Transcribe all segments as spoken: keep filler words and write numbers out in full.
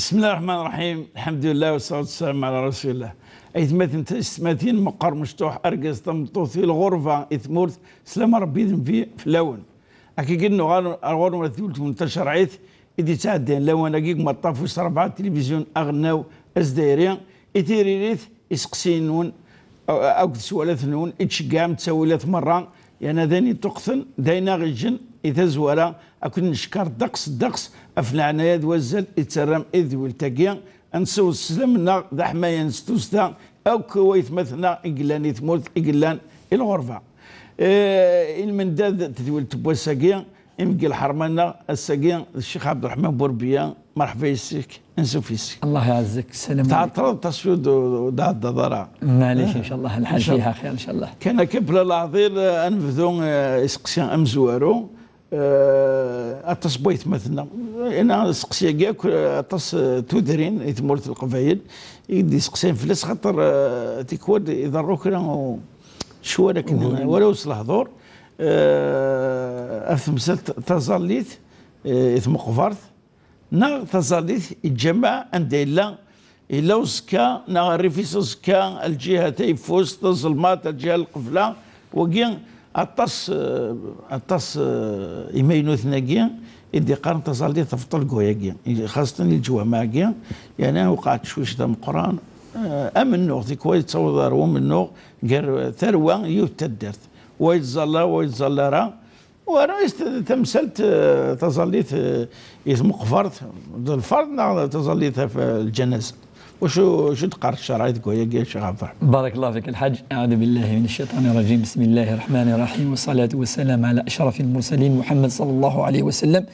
بسم الله الرحمن الرحيم. الحمد لله والصلاة والسلام على رسول الله. Aytmaten, taysetmatin, meqqar mecṭuḥ, argaz, tameṭṭut, i lɣerba, i tmurt, slam Ṛebbi d Nnbi fell-awen. Akka i nuɣal ar ɣur-wen, at tdwilt-nwen tacerɛit, i d-yettɛeddayen lawan-agi deg umaṭṭaf wis ṛebɛa n tilivizyu aɣelnaw azdayri, i tiririt, iseqsiyen-nwen, a-, akked sswalat-nwen, i d-tceggɛem ttawilat merra, yerna d ayen iṭuqten, d ayen aɣ-iǧǧen i tazwara, akked neckeṛ ddeqs, ddeqs ɣef leɛnaya d wazal i d-terram i tedwilt-agi, ad nessiweḍ sslam-nneɣ d aḥmayan s tussda akk waytmaten-nneɣ i yellan i tmurt, i yellan i lɣerba. Eh, i lmendad n tedwilt n wass-agi, imeggi lḥerma-nneɣ ass-agi d Ccix Ɛebderreḥman Burbiya. Merḥba yes-k, ansuf yes-k. Allah iɛezzek, salam ɛlikum. Tɛeṭṭleḍ taswiḍ ur d-tɛeddaḍ ara. Maɛlic, incallah, lḥal fiha xir, incallah. Kan akka bla leɛḍil, eh, ad nebdu, eh, iseqsi amezwaru. Eh, aṭas n waytmaten-nneɣ. Ina, aseqsi-agi akk, eh, aṭas, eh, tudrin i tmurt n Leqbayel i d-iseqsayen fell-as, xaṭer, eh, tikwal iḍerru kra u-, ccwal akken wala s lehdur, eh, ɣef temsalt taẓallit, eh, i tmeqbert, neɣ taẓallit i lǧameɛ anda yella, yella uẓekka, neɣ rrif-is uẓekka, lǧiha tayeffust, taẓelmaṭ, lǧiha n lqebla, wagi aṭas, eh, aṭas, eh, imaynuten-agi i d-iqqaren taẓallit tebṭel deg wayagi, xaṣṣatan i leǧwameɛ-agi, yerna wqeɛ tecwict d ameqqran, eh, amennuɣ, tikwal yettaweḍ ɣer umennuɣ gar tarwa n yiwet taddart, wa yettẓalla, wa yettẓalla ara, Wara is-, tamsalt, eh, taẓallit, eh, i tmeqbert, d lferḍ neɣ taẓallit ɣef, eh, lǧanaza? Wacu, wacu d-teqqar ccreɛ deg wayagi, a Ccix Ɛebderreḥman? بارك الله فيك الحاج. أعوذ بالله من الشيطان الرجيم. بسم الله الرحمن الرحيم. والصلاة والسلام على أشرف المرسلين محمد صلى الله عليه وسلم.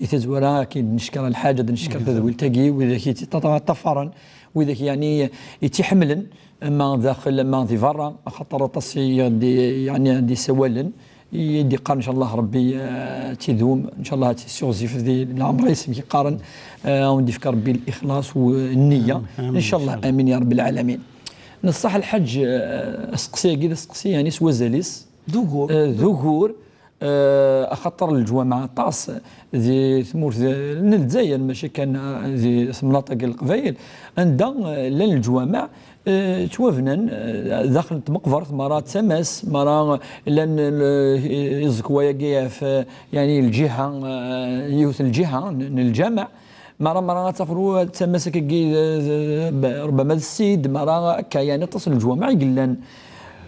I tazwara, akken neckeṛ lḥaǧ, ad neckeṛ tadwilt-agi, widak i tt-, ṭṭafaren, widak, yeɛni, i tt-iḥemmlen, ama daxel, ama di berra, axaṭer aṭas i d-, yeɛni, d-isawalen, i d-iqqar, ncallah, Rebbi, eh, ad tt-idum, ncallah, ad tt-issiɣzif di leɛmer-is, amek i qqaren, eh, ad awen-d-ifk Rebbi lixlaṣ u nniya. Amin, amin, ncallah, ncallah. Amin ya Rebbi lɛalamin. Neṣṣaḥ lḥaǧ, eh, aseqsi-agi d aseqsi, yeɛni, s wazal-is. D ugur. Eh, d ugur, eh, axaṭer leǧwameɛ aṭas di tmurt n Lezzayer, mačči kan, eh, di temnaḍt-agi n Leqbayel, anda, eh, llan leǧwameɛ, eh, ttwabnan, eh, daxel n tmeqbert, mara d tama-s, mara llan, eh, iẓekwa-agi ɣef, eh, yeɛni lǧiha, eh, yiwet n lǧiha n, n lǧameɛ, mara, mara ad tafeḍ wa d tama-s akkagi, eh, eh, ṛebama d ssid, mara akka, yeɛni aṭas n leǧwameɛ i yellan.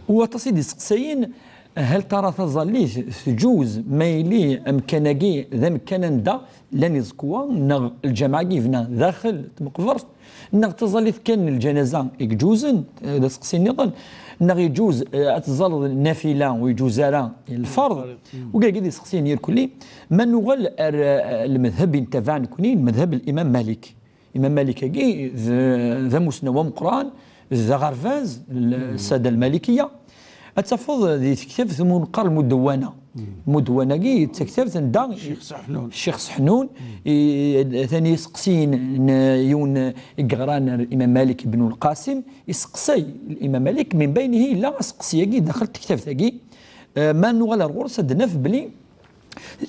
U aṭas i d-iseqsayen, Hal tara taẓallit tǧuz ma yili amkan-agi d amkan anda llan iẓekwa, neɣ lǧameɛ-agi yebna daxel tmeqbert, neɣ d taẓallit kan n lǧanaza i iǧuzen, eh, d aseqsi nniḍen, neɣ iǧuz, eh, ad teẓẓaleḍ nafila ur iǧuz ara lferḍ, wigagi d iseqsiyen irkelli. Ma nuɣal ar, eh, lmedheb i nettabaɛ nekni, lmedheb n Imam Malik. Imam Malik-agi d, d amusnaw ameqqran, d aɣerbaz, l-, Ssada Lmalikiya. Ad tafeḍ di tektabt umi neqqar Lmudewwana. Lmudewwana-agi d taktabt anda Ccix Seḥnun. Ccix Seḥnun, i, atan iseqsiyen n yiwen i yeɣran ar Imam Malik ibn Lqasim, iseqsay Imam Malik, min baynihi yella aseqsi-agi daxel tektabt-agi. Eh, ma nuɣal ar ɣur-s ad naf belli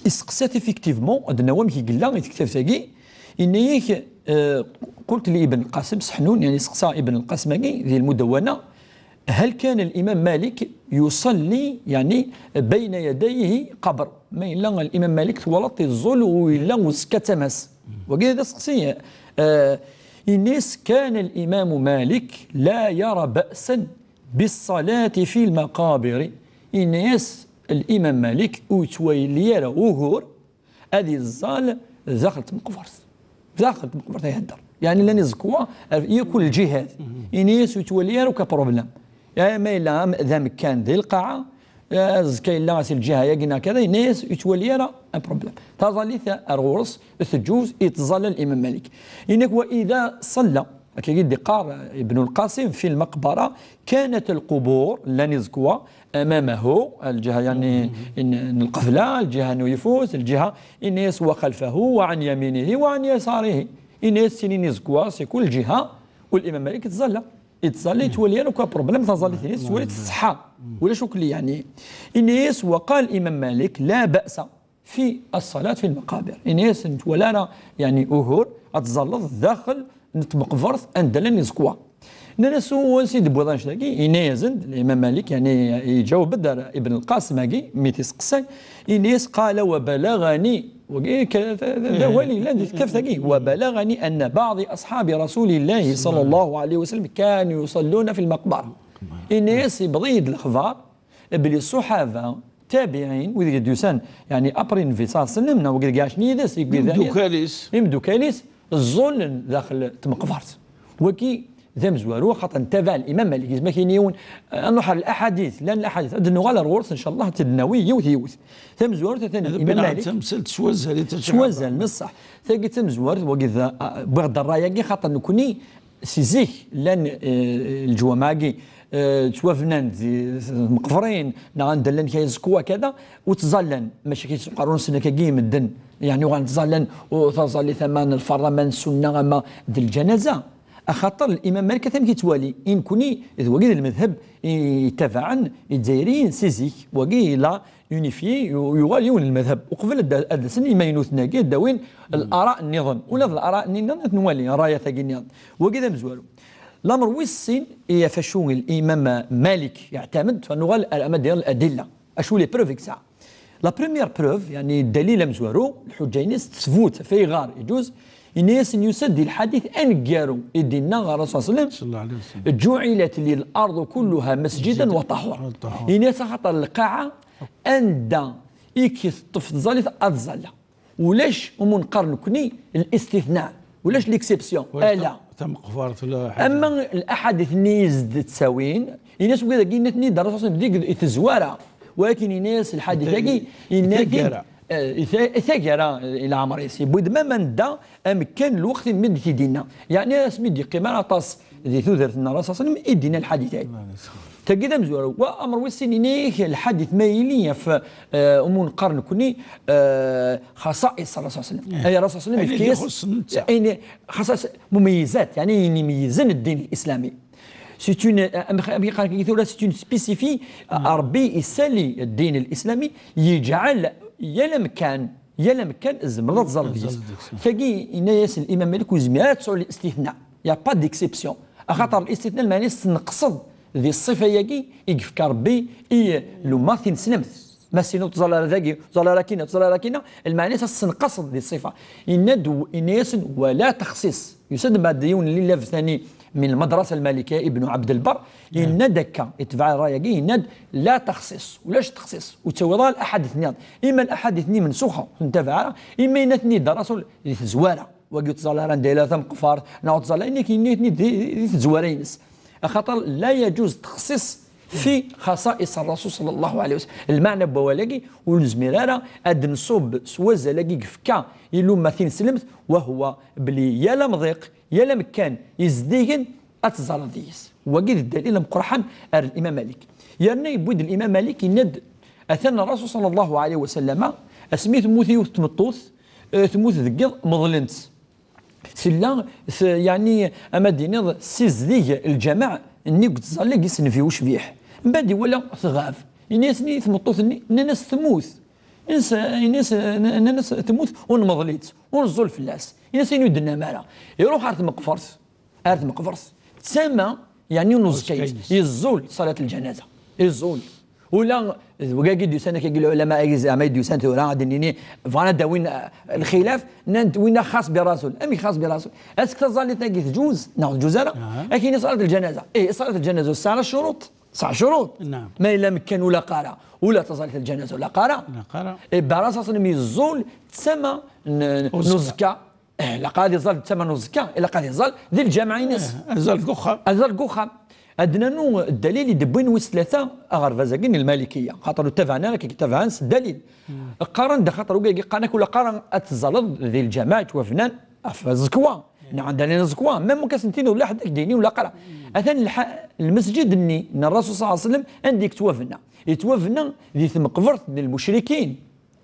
Iseqsa-t effectivement, ad d-nawi amek i yella i tektabt-agi, yenna-yak, eh, قلت لابن القاسم سحنون, yeɛni iseqsa Ibn Lqasim-agi di Lmudawwana, هل كان الإمام مالك يصلي, yeɛni, بين يديه قبر? Ma yella Limam Malik twalaḍ-t iẓẓul u yella uzekka d tama-s? Wagi d aseqsi, eh, yenna-yas, كان الإمام مالك لا يرى بأسا بالصلاة في المقابر. Yenna-yas, Limam Malik ur yettwali ara ugur ad iẓẓal daxel tmeqbert. Daxel tmeqbert ay ihedder. Yeɛni llan iẓekwa, yakul lǧihad. Ini-as ur yettwali ara uka problème. Ya, ma yella am-, d amekkan di lqaɛa, eh, azekka yella si lǧiha-yagi neɣ kada, ini-as ur yettwali ara un problème. Taẓallit ar ɣur-s teǧǧuz, yettẓalla Limam Malik. Ini-ak, وإذا صلى Akkagi d-iqqar Ibn Lqasim, في المقبرة كانت القبور, llan iẓekwa, أمامه, lǧiha, yeɛni, n, n lqebla, lǧiha n uyeffus, lǧiha, ini-as, وخلفه وعن يمينه وعن يساره. Ini-as ttinin iẓekwa si kul ǧiha, u Limam Malik yettẓalla. Yettẓalla, yettwali ara akk problème, taẓallit-ines tettwali teṣḥa. Ulac akk li, yeɛni. Ini-as, وقال الإمام مالك لا بأس. في الصلاة في المقابر. Ini-asen ur twala ara, yeɛni, ugur ad tẓalleḍ daxel n tmeqbert anda llan iẓekwa. Nnan-as: "Ansi d-tewwiḍ annect-agi?" Yenna-yasen-d Limam Malik, yeɛni, iǧaweb-d ar Ibn Lqasim-agi mi t-iseqsan, yenna-yas: "قال وبلغني." Wagi, k-, d, d, d awal yellan di tektabt-agi. "وبلغني أن بعض أصحاب رسول الله صلى الله عليه وسلم كانوا يصلون في المقبرة." Yenna-yas: "Yewweḍ-iyi-d lexbar belli ṣṣuḥaba, tabiɛin, wid i d-yusan, yeɛni, après Nnbi صلى الله عليه وسلم, neɣ wid i iɛacen yid-s, i d-, imeddukal-is, imeddukal-is, ẓẓullen daxel tmeqbert." Wagi d amezwaru, axaṭer nettabaɛ Limam Malik. Yezmer ad k-yini yiwen, eh, ad nruḥ ɣer laḥadit, llan laḥadit, ad d-nuɣal ar ɣur-s, ncallah, ad tt-id-nawi yiwet yiwet. Tamezwarut, atan Limam Malik. Tamsalt s wazal i s wazal, neṣṣeḥ. Tagi d tamezwarut, wagi d, ah, wwiɣ-d ṛṛay-agi, xaṭer nekkni, si zik llan, eh, leǧwameɛ-agi, eh, ttwabnan di, di tmeqbrin, neɣ anda llan kra iẓekwa, kada, ur ttẓallan, mačči kra iseqqar ur nessen akkagi i medden, yeɛni uɣalen ttẓallan, u taẓallit ama n lferḍ, ama n ssunna, ama d lǧanaza. Axaṭer Limam Malik atan amek yettwali, i nekkni d wagi d lmedheb i yettabaɛen Izzayriyen si zik, wagi yella unifié, yu-, yuɣal yiwen n lmedheb. Uqbel ad d-, ad d-asen imaynuten-agi, ad d-awin l'ara nniḍen. Ula d l'ara nniḍen ad t-nwali, ṛṛayat-agi nniḍen. Wagi d amezwaru. Lamer wis sin, i ɣef acu Limam Malik yeɛtamed, ad nuɣal ar, ama d-iniḍ, l'adilla. Acu les preuves i yesɛa? La première preuve, yeɛni ddalil amezwaru, lḥuǧǧa-ines tesbut, ɣef ayɣer iǧuz, yenna-yasen, yusa-d di lḥadit aneggaru i d-yenna ɣer Rasul صلى الله عليه وسلم: "جعلت لي الأرض كلها مسجدا وطهورا". Yenna-yas, axaṭer lqaɛa anda i k-teṭṭef tẓallit ad ẓalleɣ. Ulac umunqar nekkni, listithna, ulac l'exception, ala. Tameqbert, la ḥaǧa. Ama laḥadit-nni i s-d-ttawin, yenna-yas wid-agi, yenna-ten-id Rasul صلى الله عليه وسلم deg, i tezwara. Walakin yenna-yas lḥadit-agi, yenna-t-id, eh, i ta-, i taggara, eh, i leɛmer-is. Yewwi-d ma, ma nedda amekkan, lweqt i d-yenna. Yeɛni asmi d-yeqqim ara aṭas di tudert n Rasul صلى الله عليه وسلم i d-yenna lḥadit-agi. Tagi d amezwaru. Wa amr wis sin, ini-k lḥadit ma yili ɣef, eh, umunqar nekkni, eh, xaṣaïs Rasul صلى الله عليه وسلم. Ay Rasul صلى الله عليه وسلم, ayen i yefka-yas, ixuṣṣen netta. Ayen, xaṣaïs, mumeyyizat, yeɛni ayen imeyyzen ddin l'islami. C'est une, eh, amek, amek i qqaren tura, c'est une spécifi, Ṛebbi isali ddin l'islami, yeǧɛel yal amekkan, yal amekkan tzemreḍ ad tẓalleḍ deg-s. Tẓalleḍ deg-s. Tagi, yenna-yas Limam Malik, ur yezmir ara ad tesɛu listithna. Il y a pas d'exception. Axaṭer listithna, lmeɛna-s tesneqseḍ di ṣṣifa-yagi i yefka Ṛebbi i lumma tineslemt. Ma tessineḍ ur tẓalleḍ ara dagi, ur tẓalleḍ ara akkin, ur tẓalleḍ ara akkin, lmeɛna-s ad tessenqaseḍ di ṣṣifa. Yenna-d, yenna-yasen: "ولا تخصيص". Yusa-d mbeɛd yiwen n l'élève ثاني من المدرسة المالكية, Ibn Ɛebd Lberr, yenna-d akka, itbeɛ ṛṛay-agi, yenna-d: "لا تخصيص", ulac texṣiṣ, ur ttawiḍ ara laḥadit-nniḍen. Ima laḥadit-nni mensuxa, ur ntabaɛ ara, ima yenna-ten-id Rasul di tezwara. Wagi ur ttẓalla ara anda yella tameqfart, neɣ ur ttẓalla, ini-k, ini-ten-id di, di tezwara-ines. Axaṭer لا يجوز تخصيص في خصائص الرسول صلى الله عليه وسلم. Lmeɛna n wawal-agi, ur nezmir ara ad nṣubb s wazal-agi yefka i lumma tineslemt, وهو belli yal amḍiq, yal amekkan izeddigen, ad tẓalleḍ deg-s. Wagi d ddalil ameqqran ar Limam Malik. Yerna yewwi-d Limam Malik, yenna-d, atan Rasul صلى الله عليه وسلم, asmi temmut yiwet n tmeṭṭut, eh, temmut deg yiḍ, meḍlen-tt. Tella, t-, yeɛni, ama d-tiniḍ, tessizdig lǧameɛ nni deg ttẓalli deg isenbi ucbiḥ. Mbeɛd iwala tɣab. Yenna-yasen i tmeṭṭut-nni, nnan-as temmut. Nnan-as, nnan-as, nnan-as temmut, ur nmeḍl-itt, ur neẓẓul fell-as. Yenna-as ayen ur d-tennam ara. Iruḥ ɣer tmeqfert, ar tmeqbert. Tama, yeɛni, n uẓekka-ines. Uẓekka-ines. Yeẓẓul ṣalat lǧanaza. Yeẓẓul. Ula d wigagi d-yusan akka, lɛulama-agi zeɛma i d-yusan tura, ad d-nini, bɣan ad d-awin, eh, lxilaf, nnan-d winna xas bi rasul. Amek xas bi rasul? Est-ce que taẓallit-agi tǧuz? Neɣ tǧuz ara? Aha. Akken i ṣalat lǧanaza. Eh, ṣalat lǧanaza, tesɛa ccuruṭ? Tesɛa ccuruṭ. Naam. Ma yella amekkan ur ilaq ara, ula taẓallit lǧanaza ur ilaq ara. Ur ilaq ara. Eh, Rasul صلى الله عليه وسلم yeẓẓul d tama n, n uẓekka. Uẓekka. Eh, ilaq ad iẓẓal d tama n uẓekka, ilaq ad iẓẓal di lǧameɛ-ines. Eh, ad iẓẓal deg uxxam. Ad iẓẓal deg uxxam. Ad d-nernu ddalil i d-wwin wis tlata aɣerbaz-agi n Lmalikiya, xaṭer ur ttabaɛen ara, akka i ttabaɛen s ddalil. Qqaren-d, axaṭer wigagi qqaren-ak ur ilaq ara ad tẓalleḍ di lǧameɛ yettwabnan ɣef zzekwa, neɣ anda llan zzekwa, même ur k-asen-tiniḍ ula ḥedd ad k-d-yini ur ilaq ara. Atan lḥa-, lmesǧid-nni n Rasul صلى الله عليه وسلم anda i yettwabna? Yettwabna di tmeqbert n lmucrikin.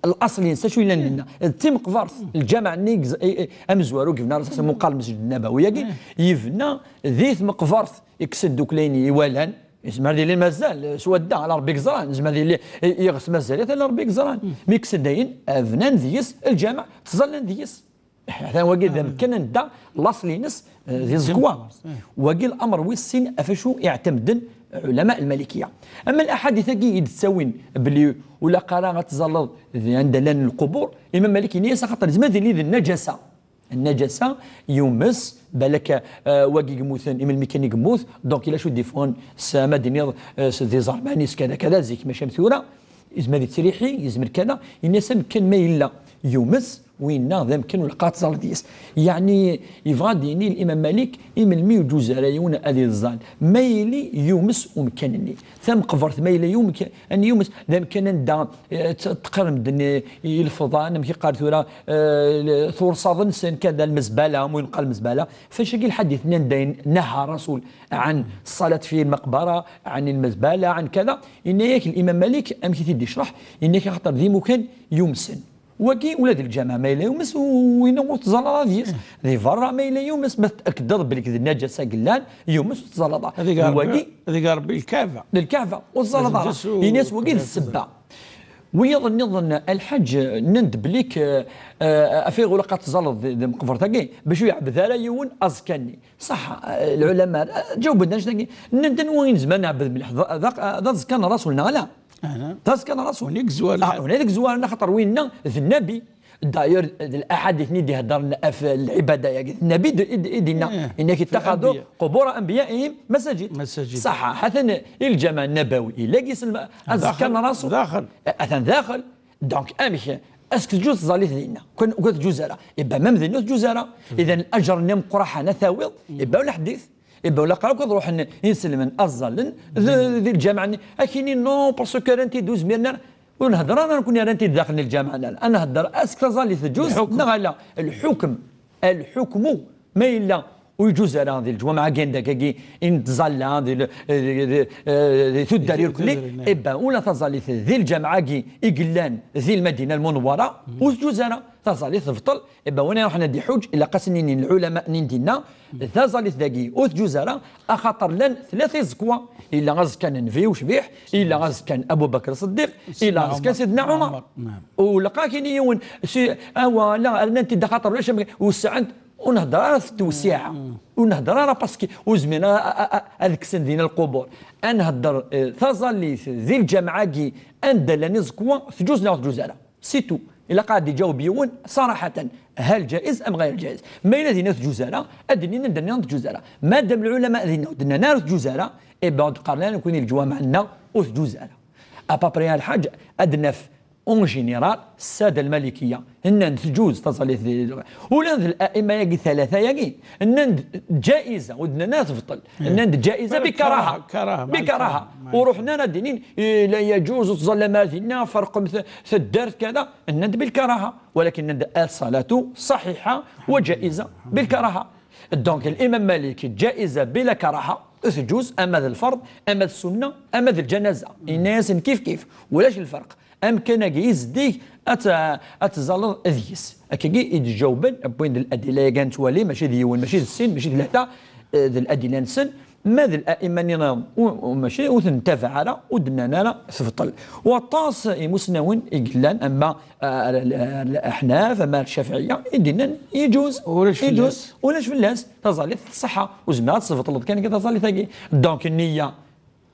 Laṣel-ines acu yellan dinna? D timeqbert, lǧameɛ-nni yegz-, i, i, amezwaru i yebna Rasul صلى الله عليه وسلم, uqal Lmesǧid Nnabawi-agi, yebna di tmeqbert, ikkes-d akk ayen iwalan, Yezmer ad yili mazal s wadda, ala Ṛebbi yeẓran. Yezmer ad yili i-, iɣes mazal-it, ala Ṛebbi yeẓran. Mi kksen dayen, bnan deg-s lǧameɛ, ttẓallan deg-s. Atan wagi d amkan anda laṣel-ines, eh, di Ẓekwa. Wagi lamer wis sin ɣef acu iɛtemden ulama lmalikiya. Ama laḥadit-agi i d-ttawin belli ur ilaq ara ad tẓalleḍ di anda llan lqubur, Imam Malik yenna-yas axaṭer yezmer ad yili d nnajasa. Nnajasa yumes, balak, eh, wagi yemmuten, i melmi kan i yemmut, donc ila acu d-yeffɣen s, ma d-tiniḍ, eh, s, d iẓerman-is, kada, kada, zik, mačči am tura, yezmer ad yettriḥi, yezmer kada, yenna-yas amkan ma yella yumes, winna d amkan ur ilaq ad tẓalleḍ deg-s. Yeɛni, yebɣa ad d-yini Imam Malik, i melmi ur iǧuz ara yiwen ad iẓẓal, ma yili yumes umkan-nni. Tameqbert ma yella yumk-, an yumes, d amkan anda, eh, t-, teqqarem-d n-, i lefḍan, amek iqqar tura, eh, l-, tursaḍ-nsen, kada lmezbala, mu yenqal lmezbala. Fac-agi lḥadit-nni anda yen-, naha Rasul ɛan ṣṣalat fi lmaqbara, ɛan lmezbala, ɛan kada. Yenna-yak Imam Malik, amek i t-id-icreḥ, yenna-yak axaṭer d imukan yumsen. Wagi ula d lǧameɛ ma yella yumes, u-, winna ur tẓalleḍ ara deg-s. Di berra ma yella yumes, ma tettakdeḍ belli d nnajasa i yellan, yumes ur tẓalleḍ ara. Ad iga Rebbi, wagi ad iga Rebbi lkaɛba. D lkaɛba, ur tẓalleḍ ara. Yenna-yas wagi d ssebba. Wiyaḍ nniḍen, a lḥaǧ, nnan-d belli k-, eh, eh, af ayɣer ilaq ad tẓalleḍ di, di lmeqbert-agi, bac ur iɛebbed ara yiwen aẓekka-nni. Ṣaḥ, eh, lɛulama, eh, ǧawben-d annect-agi. Nnan-d anwa i nezmer ad nɛebbed mliḥ, d, d, d aẓekka n Rasul neɣ ala? D aẓekka n Rasul. Win i yezwaren. Ah, win i yezwaren, axaṭer winna d nnabi. D'ailleurs, d laḥadit-nni d-iheddren ɣef lɛibada-agi. D nnabi d-, i d-, i d-yenna. Yenna-k ittaxadu qubur anbiya'ihim masajid. Masajid. Ṣaḥ, atan i lǧameɛ nnabawi, yella deg-s lma-, aẓekka n Rasul. Daxel. Eh, atan daxel. Donc, amek? Est-ce que teǧǧuẓ tẓallit dinna? Kan, ur teǧǧuẓ ara. Iba, même dinna ur teǧǧuẓ ara. Idan, laǧer-nni ameqqran ad tawiḍ, iba ulaḥdit. Iba ula aql-ak ad ruḥen inselmen ad ẓallen, d, di lǧameɛ-nni. Ad k-inin, non, parce que rran-t-id ur zmiren ara. Ur nhedder ara nekkni rran-t-id daxel n lǧameɛ, la, la. Ad nhedder, est-ce que taẓallit teǧǧuẓ neɣ ala? Lḥukm. Lḥukmu. Ma yella ur yeǧǧuẓ ara di leǧwameɛ-agi, anda-agi i nettẓalla, di le-, di, di, eh, di tuddar irkelli, eh ben, ula taẓallit di lǧameɛ-agi i yellan di Lmadina Lmunewwara, ur teǧǧuẓ ara. Taẓallit tebṭel, eh ben, win iruḥen ad iḥuǧ, ilaq ad sen-inin lɛulama-nni n dinna, taẓallit dagi ur teǧǧuẓ ara, axaṭer llan tlata iẓekwa, illa aẓekka n Nnbi ucbiḥ, illa aẓekka n Abu Bakr Ṣeddiq, illa aẓekka n Sidna Ɛumer. Ur ilaq ad k-yini yiwen, si, awa, la, rnan-t-id axaṭer ulac am-, wessɛen-t. Ur nhedder ara s tewsiɛa. Ur nhedder ara parce que ur zmiren a, a, a, ad kksen dinna lqubur. Ad nhedder, eh, taẓallit di lǧameɛ-agi anda llan iẓekwa, teǧǧuẓ neɣ ur teǧǧuẓ ara. C'est tout. Ilaq ad d-iǧaweb yiwen, ṣaraḥatan, hal ǧaiz am ɣayr ǧaiz. Ma yella dinna ur teǧǧuẓ ara, ad d-inin anda nniḍen teǧǧuẓ ara. Madam lɛulama dinna ur d-nnan ara ur teǧǧuẓ ara, eh ben, ur d-qqaren ara nekkni leǧwameɛ-nneɣ ur teǧǧuẓ ara. À peu près, a lḥaǧ, ad naf en général, ssada lmalikiya, nnan teǧǧuẓ taẓallit di, ula d l'aimma-yagi ttlata-yagi, nnan-d ǧaiza, ur d-nnan ara tebṭel. Nnan-d ǧaiza bikaraha. Bikaraha. Ur ruḥen ara d-inin, eh, la yaǧuz, ur tettẓallam ara dinna, ferqem t-, taddart, kada. Nnan-d bilkaraha. Walakin nnan-d as-salatu ṣaḥiḥa wa ǧaiza bilkaraha. Donc, l'imam Malik, ǧaiza bila karaha, teǧǧuẓ, ama d lferḍ, ama d ssunna, ama d lǧanaza. Yenna-yasen kif kif, ulac lferq. Amkan-agi i zeddig, ad t-, ad tẓalleḍ deg-s. Akkagi i d-ǧawben, wwin-d ladilla-yagi ad nettwali, mačči d yiwen, mačči d sin, mačči d tlata, eh, d ladilla-nsen, ma d l'aimma-nniḍen, u-, u-, mačči, ur ten-nettabaɛ ara, ur d-nnan ara tebṭel. Waṭas imusnawen i yellan, ama, eh, l-, l-, Aḥnaf, ama Ccafiɛiyya, i d-yennan yeǧuz, yeǧuz, ulac fell-as, taẓallit tṣeḥḥa, ur zmireɣ ad tebṭleḍ kan akka taẓallit-agi. Donc, nniya,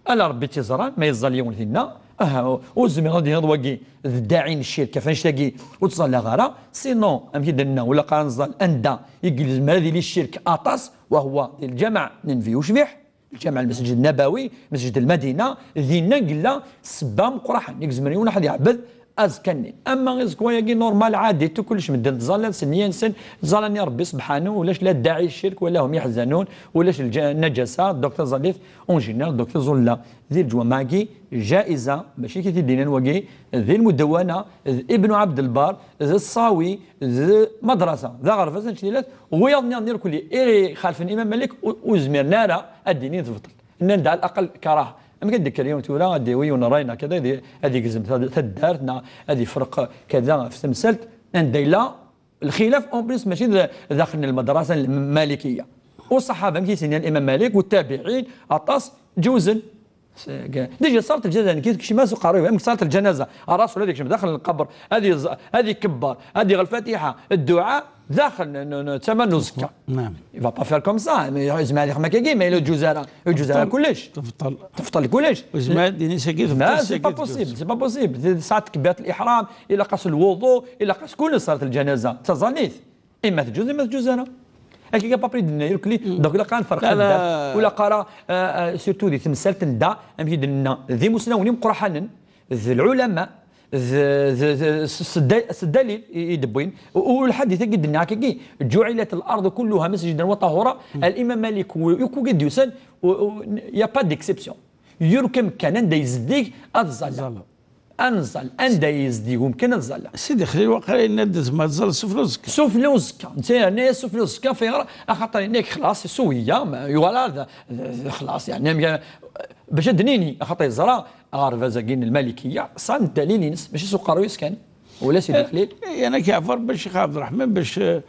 ala Ṛebbi i tt-iẓran, ma yeẓẓal yiwen dinna, aha, ur zmireɣ ad d-iniḍ wagi d ddaɛi n ccirk, ɣef annect-agi ur ttẓallaɣ ara. Sinon, amek i d-nenna, ur ilaq ara neẓẓal anda i yezmer ad yili ccirk aṭas, wa huwa di lǧameɛ n Nnbi ucbiḥ, lǧameɛ, Lmesǧid Nnabawi, Mesǧid Lmadina, dinna i yella ssebba meqqren i yezmer yiwen ad iɛebbed azekka-nni. Ama iẓekwa-yagi normal, ɛadi, tu kullec medden ttẓallan s nniya-nsen, ttẓallan i Ṛebbi sebḥanu, ulac la ddaɛi ccirk, wala hum yeḥzanun, ulac lǧa-, nnajasa, donc taẓallit en général, donc taẓalla di leǧwameɛ-agi jaiza, mačči kif i t-id-yennan wagi, di Lmudawwana, d Ibnu Ɛebdelbar, d Ṣṣawi, d Madrasa, d aɣerbaz n tlilat, wiyaḍ-nniḍen irkelli i ixalfen Imam Malik, ur, ur zmiren ara ad d-inin tebṭel. Nnan-d ɛla laqal karaha. Amek ad d-ikker yiwen tura, ad d-yawi yiwen ṛṛay neɣ kada, ad i-, ad igzem tad-, taddart, neɣ ad ifreq kada ɣef temsalt, anda yella lxilaf, en plus, mačči d-, daxel n lmadrasa n lmalikiya. U ṣṣaḥaba, amek i s-yenna Imam Malik, u ttabiɛin, aṭas, ǧewzen. Déjà, ṣṣalat lǧanaza, nekk kecmeɣ s uqerruy, amek ṣṣalat lǧanaza, الرسول ad yekcem daxel n lqebr, ad yeẓ-, ad ikebber, ad iɣer lfatiḥa, dduɛa, daxel n, n, n tama n uẓekka. نعم. Il va pas faire comme ça, mais yezmer ad yexdem akkagi, ma yella ur yeǧǧuz ara, ur yeǧǧuz ara kullec. Tebṭel. Tebṭel kullec. Yezmer ad d-yini sagi tebṭel, c'est pas possible, c'est pas possible. Tesɛa takbirat lihram, ilaq-as lwuḍu, ilaq-as kullec ṣṣalat lǧanaza, d taẓallit. Imma teǧǧuz, imma teǧǧuz ara. Akka, à peu près d-nenna irkelli, donc ilaq ad nferq taddart, ur ilaq ara, euh, euh, surtout di temsalt n da, amek i d-nenna, d imusnawen imeqqraḥanen, d lɛulama, d, d, d, s, s dda-, s ddalil i, i d-wwin. U, u lḥadit-agi d-nniɣ akkagi, جعلت الأرض كلها مسجدا وطهورا, الإمام مالك u, u, ku i d-yusan, u, u, il y a pas d'exception. Yurk amkan anda yezdig ad ẓalleɣ. Ad nẓall, anda yezdig umkan ad ẓalleɣ. Sidi Xlil waqila yenna-d tzemreḍ ad tẓalleḍ sufella uzekka. Sufella uzekka. Netta yerna-yas sufella uzekka, ɣef ayɣer? Axaṭer yenna-k xlaṣ, s uweyya, ma yuɣal ar d, d, xlaṣ, yeɛni, am, bac ad d-nini, axaṭer yeẓra aɣerbaz-agi n Lmalikiya, sɛan ddalil-ines, mačči s uqerruy-is kan. Wala Sidi Xlil? Eh, yeɛni ad k-yeɛfu Rebbi a Ccix Ɛebderreḥman, bac, eh,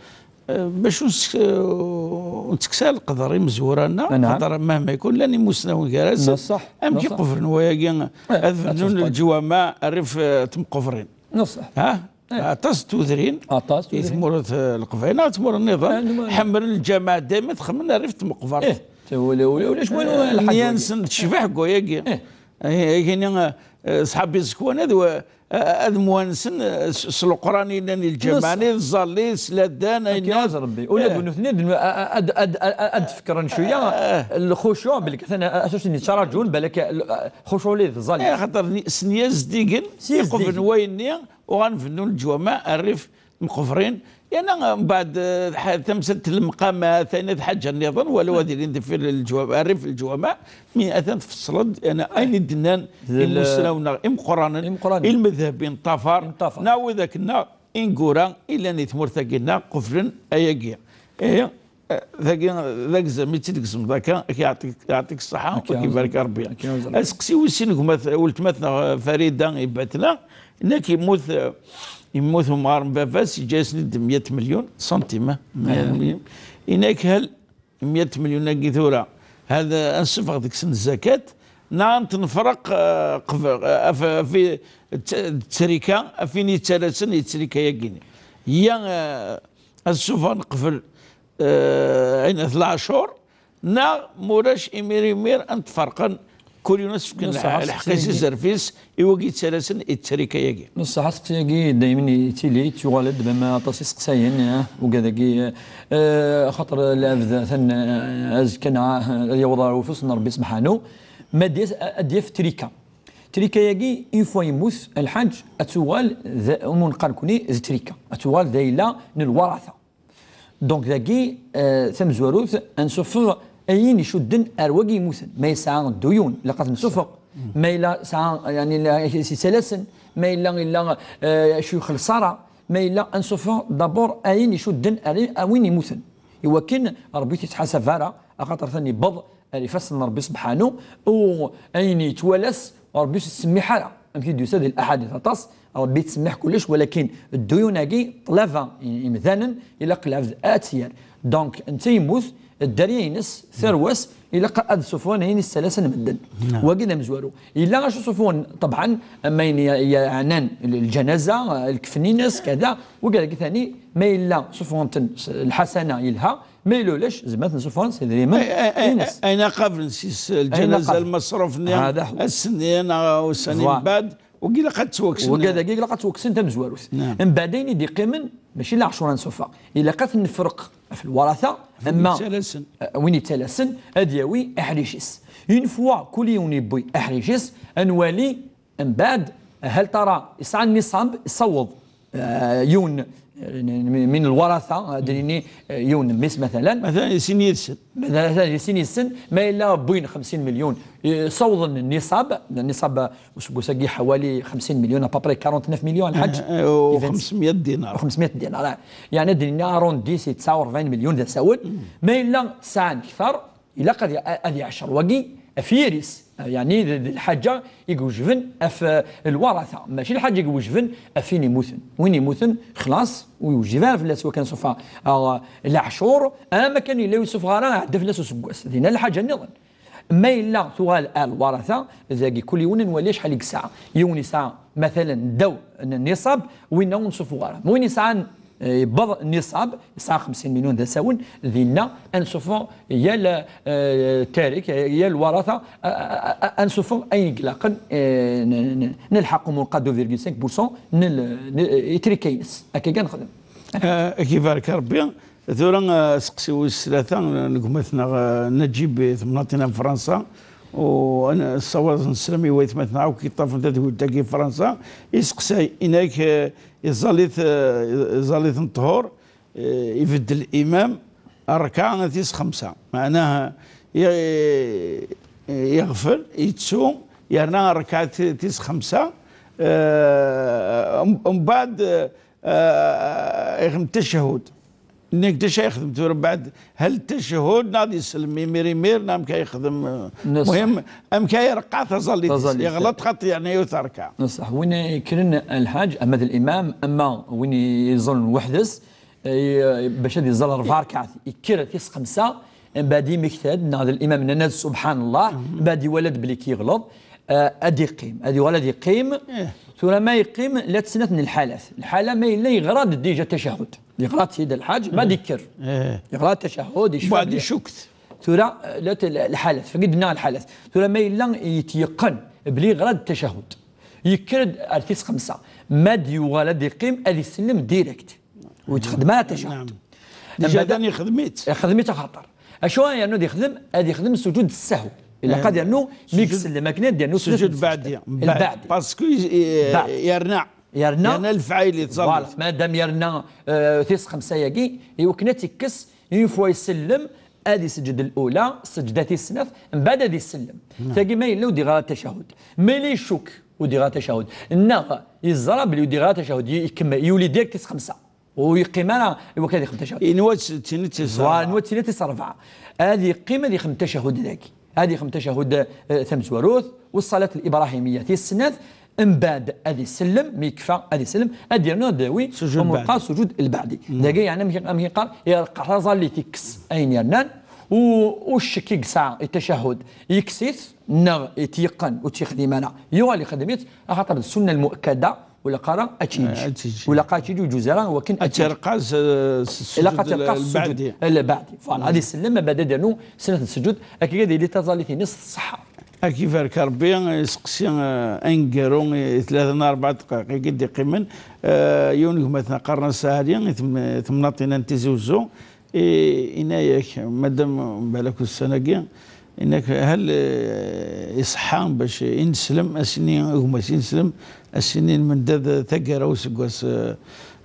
Eh, bac ur s-, ur nettekkes ara leqder i imezwura-nneɣ, xaṭer mahma yekun llan imusnawen gar-asen, amek i qebren wayagi, ad bennun leǧwamaɛ rrif, eh, tmeqbrin. Ha? Aṭas n tudrin i tmurt, eh, Leqbayel, neɣ tmura nniḍen, ḥemmlen lǧamaɛ dayma ad xedmen rrif tmeqbert. Nneyya-nsen tecbeḥ deg wayagi. Eh, agini, eh, ṣṣḥab iẓekwan ad, eh, ad mwansen, eh, s, s leqran yellan di lǧameɛ-nni, d ẓẓalli, s ladan, ayen akk. Ula d nutni ad, ad, ad, ad, ad d-fekren cwiya lxucuɛ, belk atan, eh, acu s-, nettaraǧun, balak, eh, lxucuɛ ula d ẓẓalli. Eh, xaṭer ni-, s nniya zeddigen, iqublen wayenni, uɣalen bennun leǧwamaɛ rrif mqebrin. Yerna mbeɛd, eh, ḥa-, tamsalt n lemqamat, ayen d lḥaǧa nniḍen, walaw ad ilin deffir leǧwamaɛ, rrif leǧwamaɛ, mi atan tfeṣṣleḍ, yerna ayen i d-nnan imusnawen-nneɣ imeqqranen, i lmedheb i neṭṭafar, neɣ wid akken-nneɣ ineggura i llan di tmurt-agi-nneɣ, qeblen ayagi. Ihi, eh, dagi, d agzam i tt-id-tgezmeḍ akka, ad k-yeɛṭi, yeɛṭik ṣṣeḥḥa, ad k-ibarek Rebbi. Aseqsi wis sin, gma-t-, weltma-tneɣ, eh, Farida Ibatna, Nekk yemmut, eh, yemmut umɣar n baba-s, yeǧǧa-yasen-id meyya milyun santim, eh, meyya milyun. Yenna-yak hal meyya milyun-agi tura, hal, eh, ad nessufeɣ deg-sen zzakat, neɣ ad ten-nefreq, eh, qbel, eh, af, af, t-, ttrika, af win yettalasen i ttrika-yagi-nni. Ya, eh, ad ssufɣen qbel, eh, ayen at leɛcur, neɣ mulac imir imir ad ten-ferqen, kul yiwen ad s-fken lḥeqq-is, azref-is, i wagi yettalasen i ttrika-yagi. Ṣṣeḥ, aseqsi-agi daymen yettili, yettuɣal-d, bama aṭas iseqsayen, eh, ugad-agi, eh, axaṭer lɛebd atan, eh, azekka neɣ, eh, ad yaweḍ ɣer ufus n Rebbi sebḥanu, ma d-yas, ad d-yaf ttrika. Ttrika-yagi, une fois yemmut lḥaǧ, ad tuɣal d, umi neqqar nekni d ttrika, ad tuɣal d ayla n lwaratha. Donc dagi, eh, tamezwarut, ad nsuffeɣ ayen icudden ar wagi yemmuten. Ma yesɛa dduyun, ilaq ad t-nsuffeɣ. Ma yella sɛa, yani, la, yettalasen, ma yella, yella, eh, acu yexleṣ ara, ma yella, ad nsuffeɣ d'abord ayen icudden ar, ar win yemmuten. Iwakken Rebbi ur t-yettḥasab ara, axaṭer atan yewweḍ ar ifassen n Rebbi sebḥanu, u ayen yettwalas, Rebbi ur s-yettsemmiḥ ara. Amek i d-yusa di laḥadit aṭas, Rebbi yettsemmiḥ kullec, walakin dduyun-agi, ṭṭlaba i-, imdanen, ilaq lɛebd ad tt-yerr. Donc, netta yemmut, dderya-ines, tarwa-s, ilaq ad sufɣen ayen i s-ttalasen medden. Wagi d amezwaru. Yella acu sufɣen, ṭebɛen, am ayen ye-, yeɛnan l-, lǧanaza, lkefn-ines, kada, wagi dagi tani, ma yella sufɣen-ten s-, lḥasana yelha, ma yella ulac, zemren ad ten-sufɣen s idrimen-ines. Ayen aqablen s-, s lǧanaza, lmasruf-nni, ass-nni neɣ ussan-nni mbeɛd, wagi ilaq ad ttwakksen. Wagi dagi ilaq ad ttwakksen tamezwarut. Mbeɛd ayen i d-iqqimen, mačči leɛcur ad nsuffeɣ. Ilaq ad ten-nefreq ɣef lwaratha, ama, eh, win yettalasen ad yawi aḥric-is. Une fois kul yiwen yewwi aḥric-is, ad nwali mbeɛd, hal tara yesɛa nniṣab, yessaweḍ, eh, yiwen, eh, min, min lwaratha, ad nini, eh, yiwen n mmi-s, matalan. Matalan, di sin yid-sen. Matalan, di sin yid-sen, ma yella wwin xemsin milyun, eh, ssawḍen nniṣab, nniṣab useggas-agi ḥawali xemsin milyun, à peu près quarante-neuf millions, lḥaǧ. Eh, eh, u xemsemya dinar. U xemsemya dinar, ah. Yeɛni, ad nini, arrondi, si tesɛa u rebɛin milyun d asawen. Ma yella sɛan kter, ilaq ad, ad yeɛcer wagi ɣef yiri-s, yeɛni d, d lḥaǧa i iwejben ɣef, eh, lwaratha, mačči lḥaǧa i iwejben ɣef win yemmuten. Win yemmuten, xlaṣ, ur yewjib ara fell-as wakken sufeɣ, ah, leɛcur, ama kan yella ur yessufeɣ ara, iɛedda fell-as useggas. Dinna lḥaǧa nniḍen. Ma yella tuɣal ar lwarata, dagi kul yiwen nwali acḥal i yesɛa. Yiwen yesɛa, matalan, ddaw n nisab, winna ur nsufuɣ ara. Ma win yesɛan, eh, yewweḍ nisab, yesɛa xemsin milyun d asawen, dinna ad nsufuɣ yal, eh, tarik, yal warata, a, a, a, a, ad nsufuɣ ayen i ilaqen, eh, n, n, n lḥaqum, nqaddu virgule cinq pour cent n l-, n, eh, itrika-ines. Akka kan nexdem. Eh, ad k-ibarek Rebbi. Tura, eh, aseqsi wis tlata n gma-tneɣ, eh, Najib, i temnaḍt-inna n Fransa, u ad nessawaḍ nnselm i waytmaten akk yeṭṭafen tadwilt-agi n Fransa, iseqsay, inak, eh, iẓẓal-it, eh, iẓẓal-it n ṭṭhur, eh, ibeddel imam, rrka tis xemsa. Meɛnaha, i-, iɣfel, yettu, yerna rrka ti-, tis xemsa, eh, m-, mbaɛd, eh, eh, ixdem tacahud. Nekk d acu ay yexdem tura mbaɛd? Hal tacahud, neɣ ad isellem imir imir, neɣ amek ay yexdem? Muhim, amek ay reqqeɛ taẓallit-is? Taẓallit. Yeɣleḍ xaṭi, yerna yiwet rrka. Ṣṣeḥ, win yekkren lḥaǧ, ama d limam, ama win yeẓẓlen weḥd-s, eh, bac ad iẓẓal rebɛa rkaɛt, yekker tis xemsa, mbaɛd yemmekta-d, neɣ d limam nnan-as subḥan Allah, mbaɛd iwala-d belli yeɣleḍ, eh, ad iqqim, ad yuɣal ad iqqim. Tura ma yeqqim, llant snat n lḥalat. Lḥala ma yella yeɣra-d déjà tacahud. Yeɣra-t-id lḥaǧ, ma d-ikker. Yeɣra tacahud, yecfa. Mbaɛd belli icukket. Tura, eh, llant l-, lḥalat, fagi d-nna lḥalat. Tura ma yella yetyeqqen belli yeɣra-d tacahud. Yekker-d ar tis xemsa. Ma d-yuɣal ad iqqim, ad isellem direct. Ur yexdem ara tacahud. Déjà dan yexdem-itt. Yexdem-itt axaṭer. Acu ara yernu ad yexdem? Ad yexdem sujud ssahw. Ilaq ad yernu mi yesellem akken ad yernu sujud lbaɛdi. Lbaɛdi. Parce que, eh, yerna. Yerna. Yerna lefɛayel yettẓallit. Voilà. Madam yerna, eh, tis xemsa-yagi, iwakken ad tt-ikkes, une fois isellem, ad iseǧǧed lula, sseǧda tis snat, mbaɛd ad isellem. Tagi ma yella ur d-yeɣra tacahud. Ma yella icukk ur d-yeɣra tacahud. Neɣ yeẓra belli ur d-yeɣra tacahud, y-, ikemmel, yuli direct tis xemsa. Ur yeqqim ara i wakken ad yexdem tacahud. Yenwa d sittin i d tis rebɛa. Yenwa d sittin i d tis rebɛa. Ad yeqqim ad yexdem tacahud dagi. Ad yexdem tacahud, eh, tamezwarut, u ṣṣalat l-ibrahimiyya tis snat, mbaɛd ad isellem, mi yekfa ad isellem, ad yernu ad d-yawi sujud lbaɛdi. Sujud lbaɛdi. Dagi, yeɛni, amek, amek yeqqar, ireqqeɛ taẓallit, ikkes ayen yernan, u, u ccek i yesɛa i tacahud, yekkes-it, neɣ ityeqqen, ur tt-yexdim ara, yuɣal ixdem-itt, axaṭer d ssunna lmuakkada, ur ilaq ara ad tt-yeǧǧ. Eh, ad tt-yeǧǧ. Ur ilaq ara ad tt-yeǧǧ, ur yeǧuz ara wakken ad tt-yeǧǧ. Ad terqa s, s, ilaq ad terqa s sujud lbaɛdi. Lbaɛdi. Voilà, ad isellem, mbaɛd ad yernu snat n sujud, akka ad yili taẓallit-ines tṣeḥḥa. Ad k-ibarek Rebbi, iseqsi, eh, aneggaru, i tlata neɣ rebɛa dqayeq i d-iqqimen, eh, yiwen n gma-tneɣ qqaren-as Ɛli, i tem-, temnaḍt-inna n Tizi Wezzu, I, yenna-yak, madam, balak ussan-agi, yenna-k, hal, eh, iṣeḥḥa bac ineslem, ass-nni, gma-s ineslem, ass-nni n lmendad taggara useggas, eh,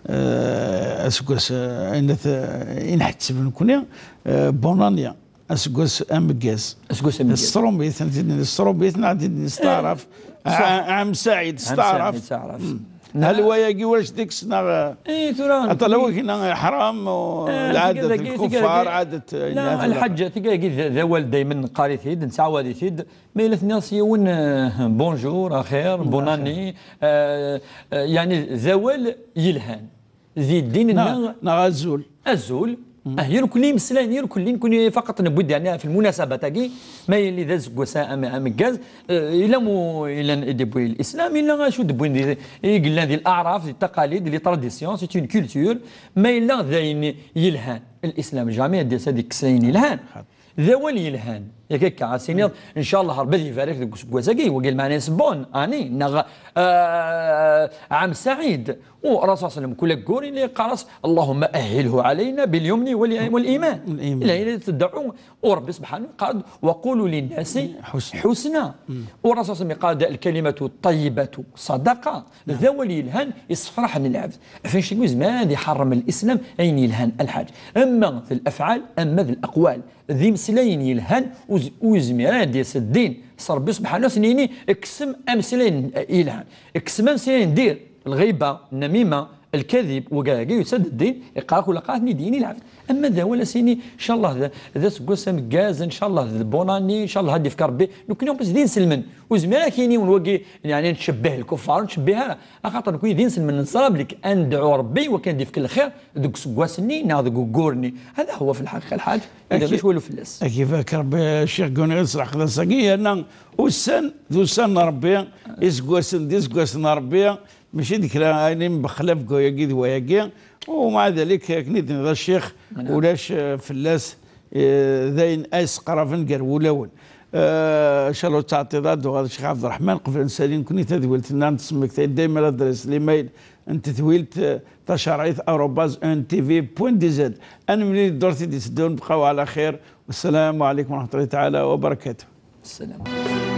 eh, aseggas, eh, ayen at-, i nḥetteb nekni, eh, bonne année, aseggas ameggaz. Aseggas ameggaz. S tṛumit, s tṛumit, neɣ s taɛrabt. Eh, Ɛam Saɛid, s taɛrabt. Ɛam Saɛid, s taɛrabt. Hal wayagi ulac deg-s neɣ? Eh, tura, aṭalaw-agi neɣ iḥram, eh, lɛadat n lkuffar, lɛadat, la, lḥaǧa, tigagi d, d awal daymen neqqar-it-id, nettɛawad-it-id, ma yella tenniḍ s yiwen, eh, bonjour, axir, bonne année, eh, eh, yeɛni d awal yelhan. Di ddin-nneɣ. Neɣ azul. Azul. Ah, irkelli imeslayen, irkelli nekni faqat newwi-d, yeɛni, ɣef lmunasabat-agi, ma yili d aseggas am-, ameggaz, eh, yella mu-, yella i d-yewwi lislam, yella acu d-yewwin di, i yellan di l'aɛraf, di taqalid, di tradition, c'est une culture, ma yella d ayen yelhan. Lislam jamais ad d-yas ad yekkes ayen yelhan. D awal yelhan. Yak akka, ad s-tiniḍ, ncallah, Rebbi ad ibarek deg useggas-agi, wagi lmeɛna-ines bonne année, neɣ, eh, ɛam saɛid. U Rasul sallam, kul aggur, yella yeqqar-as, Allahumma ahhilhu alayna bil yumni wal, wal iman. Wal iman. Yella, yella tedɛu, u Rebbi subḥanahu yeqqar-d, wa qulu linnasi ḥusna. Ḥusna. U Rasul sallam yeqqar-d, al kalimatu ṭṭayyibatu sadaqa. D awal yelhan, yessefraḥen lɛebd. Ɣef annect-agi ur yezmir ara ad iḥerrem lislam ayen yelhan a lḥaǧ. Ama d lafɛal, ama d laqwal. D imeslayen yelhan, ur z-, ur yezmir ara ad d-yas ddin s Rebbi subḥanahu, ad sen-yini, kksemt ameslayen, eh, yelhan. Kksemt ameslayen n dir, lɣiba, nnamima, Lkadib, wagagi yusa-d ddin, iqraq ula qraq-nni d-yini lɛebd. Ama d awal as-yini, ncallah d, d aseggas ameggaz, ncallah d bonne année, ncallah ad d-ifk Rebbi. Nekkni en plus d inselmen. Ur zmireɣ ad k-yini yiwen wagi, yeɛni nettcebbih lkuffar, ur nettcebbih ara. Axaṭer nekkni d inselmen, neẓra belli ad nedɛu Rebbi wakken ad d-ifk lxir deg useggas-nni neɣ deg uggur-nni. Hada huwa fi lḥaqiqa lḥaǧ, ida mac walu fell-as. Ad k-ibarek Rebbi, Ccix Guni, s leqdic-agi, yerna ussan d ussan n Rebbi, iseggasen d iseggasen n Rebbi, mačči d kra ayen imbexlaf deg wayagi d wayagi. Umaɛa dalik, akken i d-tenniḍ a Ccix, ulac, eh, fell-as, eh, d ayen ay sqraben gar wulawen. Eh, ncallah ur tettɛeṭṭiḍ ara d-tuɣaleḍ Ccix Ɛebderreḥman, qbel ad nsali nekkni tadwilt-nneɣ, ad d-tesmektay dayma ladres n l'email n tedwilt, eh, tacerɛit arobase N T V point D Z. Ad nemlil ddurt i d-iteddun, bqaw ɛla xir. Wassalamu ɛalaykum wa raḥmatullahi taɛala wa barakatuh. Ssalam.